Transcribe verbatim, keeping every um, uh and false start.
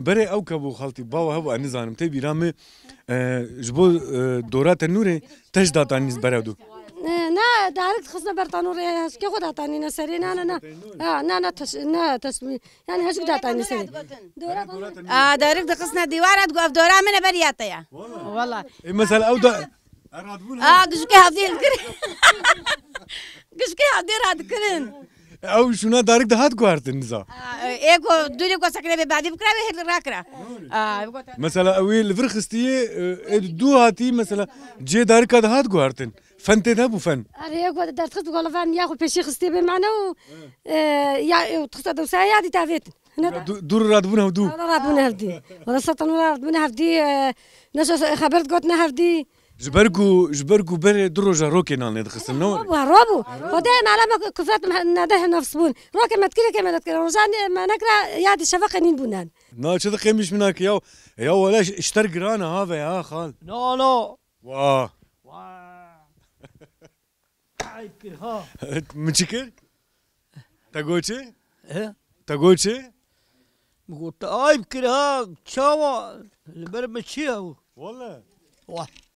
Berê ew kebû xaltî, bawa hebû, ez nizanim. Tê bîra min, e, ji bo, e, dora tenûrê te jî datanî berew dû. E, ne, darik dixistine ber tanûrê, heskê xwe datanîne serê, ne, ne, ne. Ha, ne, ne, tes-, ne, tesmî. Yani hejik datanî serê. Dora tanûrê. A, darik dixistine dîwara, digot, "Ev dora min e, beriya te ye." Wala. E, mesela ew da-, A, gijikê hevdî dikirin. Gijikê hevdî radikirin. Ew şûna darik dihat guhertin niza. A, ê ku dûrê ku sekine bê badî bikira wê hêl rakira. A, ê ku te- Mesela ew ê li vir xistiyê, e, ê dû hatî mesela cê darika dihat guhertin. Fen tê de bû fen. Erê, ê ku dertxist gola fen ya xwe pêşî xistiyê bê mane û, e, ya, e, û tixiste dewsa ya dî tavêtin. Ne da. Du-, dûr radibûn hevdû. Wala radibûn hevdî. Wala satan wala radibûn hevdî, e, ne şo xeber digot ne hevdî. Ji ber ku, ji ber ku berê du roja rokê nan lê dixistin, ne were? Robû, robû. Xwedê mala me kufret me nede nefs bûn. Rokê me dikire ke me dikire. Rojan me nekira ya di şeveqê nîn bûnen. Na çi diqêmiş min ki ya. Ya wala ji-, ji ter giran e ha ve ya xal. No, no. Wa. Wa. Ayb kir ha. Min çi kir? Te got çi? He? Te got çi? Min got te ayb kir ha. Çawa? Li ber min çi ya? Wala. Wah.